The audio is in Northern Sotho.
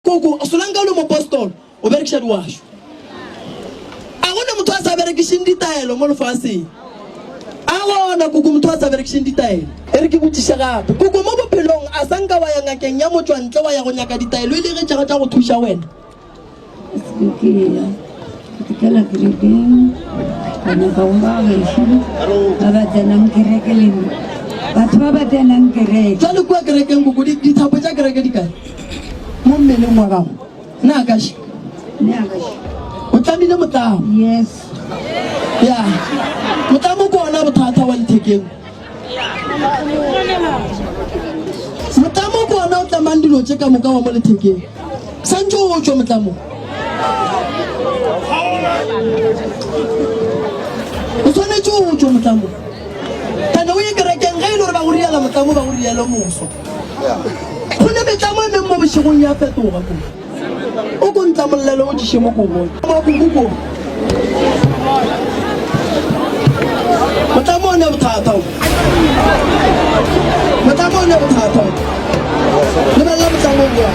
Koko, solanka o le mopostola, o berekiša diwašo. A go ne motho a sa berekišeng ditaelo mo lefaseng? A gona, koko, motho a sa berekišeng ditaelo? E re ke botšiše gape, koko, mo bophelong a sa nka wa ya ngakeng ya motšwantle wa ya go nyaka ditaelo e le ge tša tša go thuša wena? Se ke ya, ke kela kerekeng, ka nyaka go ba gešo ba ba tsenang kereke le nna. Batho ba ba tsenang kereke. Jwale kua kerekeng, koko, dithapo tša kereke di kae? Mo mmeleng wa gago. Na ka še? Ne a ka še. O tlamile motlamo. Yes. Ya. Motlamo ke ona bothata wa lethekeng. Motlamo ke ona o tlamang dilo tše ka moka wa mo lethekeng. Santše o tšwe motlamong. O swanetše o tšwe motlamong. Ene o ye kerekeng ge e le gore ba go riela motlamo ba go riele moso. Go ne metlamo e meng mo bošegong ya fetoga ko. O ko ntlamollele o tšiše mo ko bone. Mo kuku ko. Motlamo o ne bothata o. Motlamo o ne bothata o. Lebelela motlamo o.